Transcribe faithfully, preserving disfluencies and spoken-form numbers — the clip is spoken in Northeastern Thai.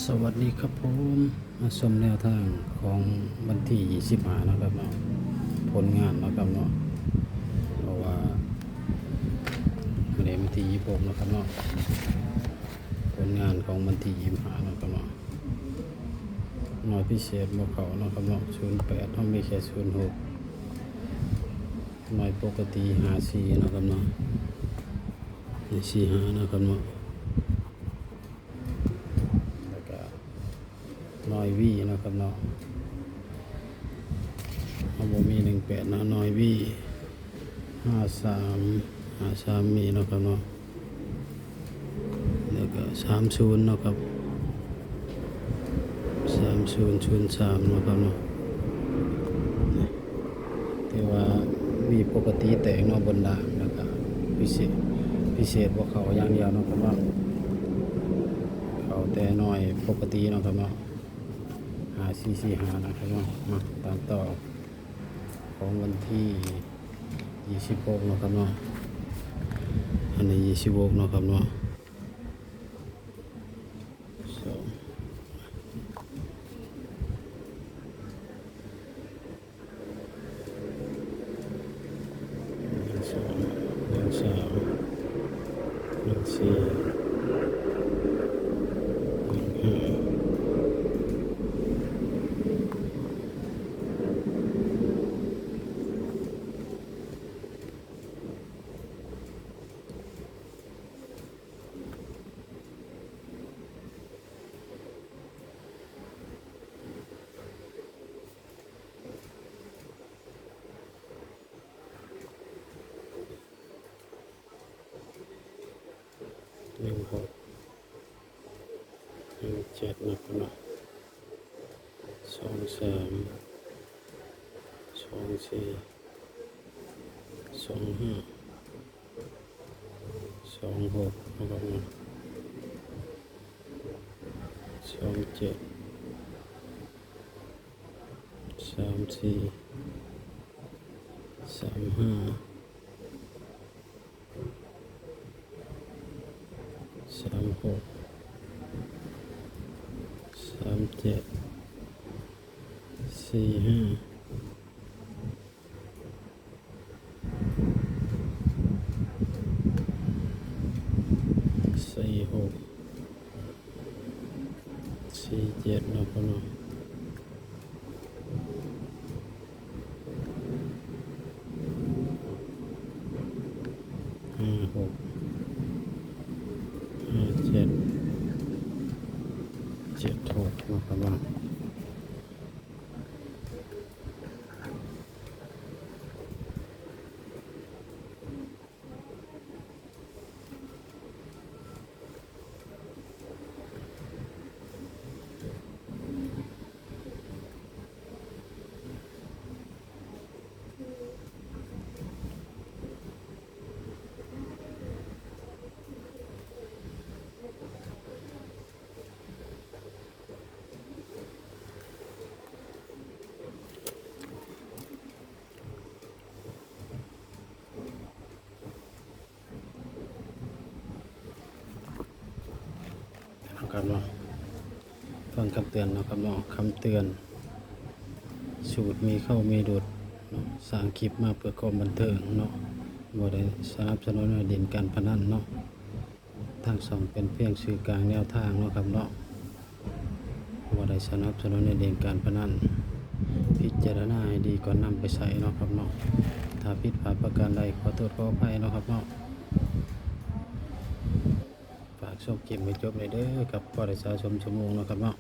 สวัสดีครับผม มาชมแนวทางของวันที่ยี่สิบห้านะครับเนาะ ผลงานนะครับเนาะ เพราะว่าวันนี้วันที่ยี่สิบหกนะครับเนาะ ผลงานของวันที่ยี่สิบห้านะครับเนาะ หน่วยพิเศษบ่เข้านะครับเนาะ ศูนย์แปด เฮามีแค่ ศูนย์หก หน่วยปกติ ห้าสี่ นะครับเนาะ สี่ห้า นะครับเนาะ แล้วก็หน่วยวีนะครับเนาะ เฮาบ่มี หนึ่งแปด นะ หน่วยวี ห้าสาม ห้าสาม มีเนาะครับเนาะ แล้วก็ สามศูนย์ เนาะครับ สามศูนย์ ศูนย์สาม เนาะครับเนาะ ถือว่ามีปกติแตกเนาะ บนล่าง แล้วก็พิเศษ พิเศษบ่เข้าอย่างเดียวเนาะครับเนาะ เข้าแต่หน่วยปกติเนาะครับเนาะ ห้าสี่สี่ห้า นะครับเนาะ มาตามต่อของวันที่ยี่สิบหกเนาะครับเนาะ อันนี้ยี่สิบหกเนาะครับเนาะ สอง หนึ่งสอง หนึ่งสาม หนึ่งสี่ หนึ่งห้า หนึ่งหก หนึ่งเจ็ด นะครับเนาะ สองสาม สองสี่ สองห้า สองหก นะครับเนาะ สองเจ็ด สามสี่ สามห้า สามหก สามเจ็ด สี่ห้า สี่หก สี่เจ็ด เนาะครับเนาะ ห้าหก ห้าเจ็ด เจ็ดหก นะครับเนาะ นะครับเนาะ ฟังคำเตือนนะครับเนาะ คำเตือน สูตรมีเข้ามีหลุดเนาะ สร้างคลิปมาเพื่อความบันเทิงเนาะ บ่ได้สนับสนุนให้เล่นการพนันเนาะ ทางช่องเป็นเพียงสื่อกลางแนวทางเนาะครับเนาะ บ่ได้สนับสนุนให้เล่นการพนัน พิจารณาให้ดีก่อนนำไปใช้เนาะครับเนาะ ถ้าผิดพลาดประการใดขอโทษขออภัยเนาะครับเนาะ ฝากชมคลิปให้จบเลยเด้อครับ พอได้สะสมชั่วโมงเนาะครับเนาะ